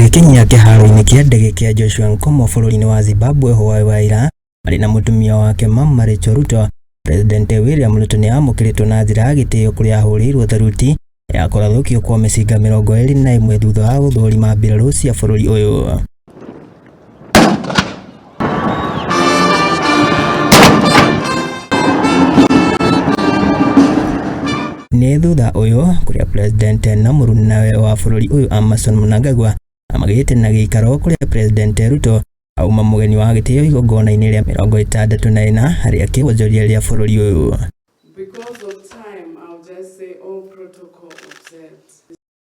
Agĩkinyia kĩharo-inĩ kĩa ndege kĩa Joshua Nkomo bũrũri-inĩ wa Zimbabwe hwaĩ wa ira marĩ na mũtumia wake Mama Rachel Ruto, President William Ruto nĩ amũkĩrĩtwo na njĩra ya gĩtĩo kũrĩa ahũrĩirwo tharuti ya kũrathũkio kwa mĩcinga 21 thutha wa gũthũrima mbirarũ cia bũrũri ũyũ. Nĩ thutha ũyũ kũrĩa President na mũrunawe wa bũrũri ũyũ Emmerson Mnangagwa magĩte na gĩikaro kũrĩa President Ruto auma mũgeni wa gĩtĩo igongona-inĩ rĩa 64 rĩa kĩwonjoria rĩa bũrũri ũyũ. Because of time, I'll just say all protocol observed.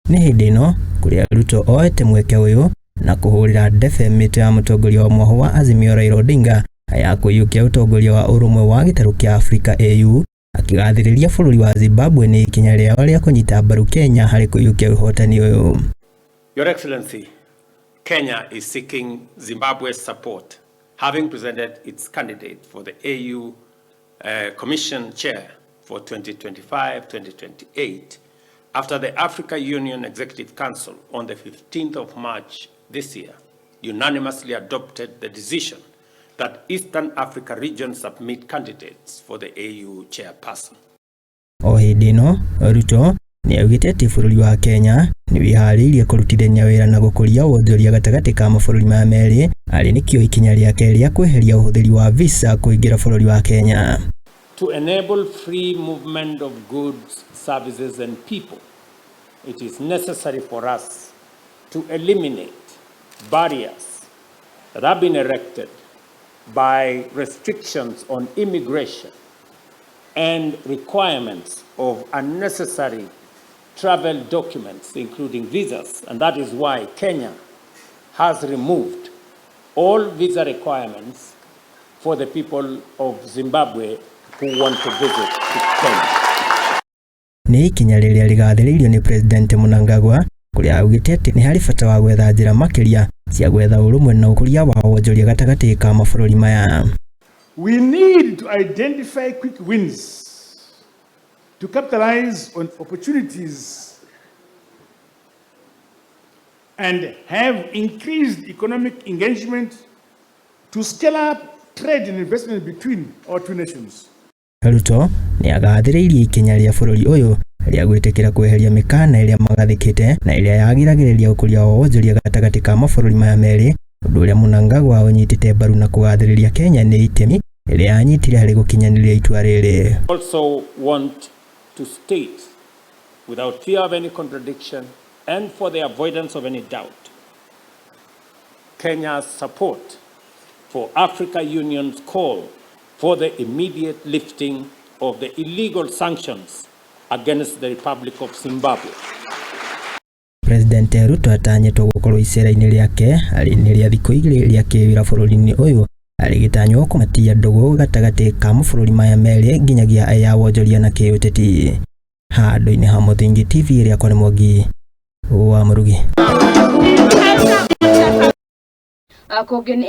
Nĩ hĩndĩ ĩno kũrĩa Ruto oete mweke ũyũ na kũhũrĩra ndebe mĩtĩ ya mũtongoria wa mwahũ wa Azimio Raila Odinga ya kũiyũkia ũtongoria wa ũrũmwe wa gĩtarũ kĩa Afrika AU, akĩgathĩrĩria bũrũri wa Zimbabwe nĩ ikinya rĩao rĩa kũnyita mbaru Kenya harĩ kũiyũkia ũhotani ũyũ. Your Excellency, Kenya is seeking Zimbabwe's support, having presented its candidate for the AU Commission Chair for 2025-2028 after the Africa Union Executive Council on the 15th of March this year unanimously adopted the decision that Eastern Africa region submit candidates for the AU chairperson. O hĩndĩ ĩno Ruto nĩ augĩte atĩ bũrũri wa Kenya nĩ wĩharĩirie kũrutithania wĩra na gũkũria wonjoria gatagatĩ ka mabũrũri maya merĩ, arĩ nĩkĩo ikinya rĩake rĩa kweheria ũhũthĩri wa visa kũingĩra bũrũri wa Kenya. To enable free movement of goods, services, and people, it is necessary for us to eliminate barriers that have been erected by restrictions on immigration and requirements of unnecessary travel documents, including visas. And that is why Kenya has removed all visa requirements for the people of Zimbabwe who want to visit Kenya. Nĩ ikinya rĩrĩa rĩgathĩrĩirio nĩ President Mnangagwa, kũrĩa augĩte atĩ nĩ harĩ bata wa gwetha njĩra makĩria cia gwetha ũrũmwe na ũkũria wa wonjoria gatagatĩ ka mabũrũri maya. We need to identify quick wins to capitalize on opportunities and have increased economic engagement to scale up trade and investment between our two nations. Ruto nĩ agathĩrĩirie ikinya rĩa bũrũri ũyũ rĩa gwĩtĩkĩra kweheria mĩkana ĩrĩa magathĩkĩte na ĩrĩa yagiragĩrĩria ũkũria wa wonjoria gatagatĩ ka mabũrũri maya merĩ, ũndũ ũrĩa Mnangagwa ũnyitĩte mbaru na kũgathĩrĩria Kenya nĩ itemi rĩrĩa yanyitire harĩ gũkinyanĩria itua rĩrĩ. Also want to state, without fear of any contradiction and for the avoidance of any doubt, Kenya's support for Africa Union's call for the immediate lifting of the illegal sanctions against the Republic of Zimbabwe. President Ruto atanyĩtwo gũkorwo icera-inĩ rĩake arĩ nĩ rĩa thikũ 2 rĩa kĩwĩra bũrũri-inĩ ũyũ, arĩgĩtanywo kũmatia ndũgũ gatagatĩ ka mabũrũri maya merĩ nginyagia ya wonjoria na kĩũteti. Handũ-inĩ ha Mũthingi TV, rĩakwa nĩ Mwangi wa Mũrugi. Kũngĩ nĩ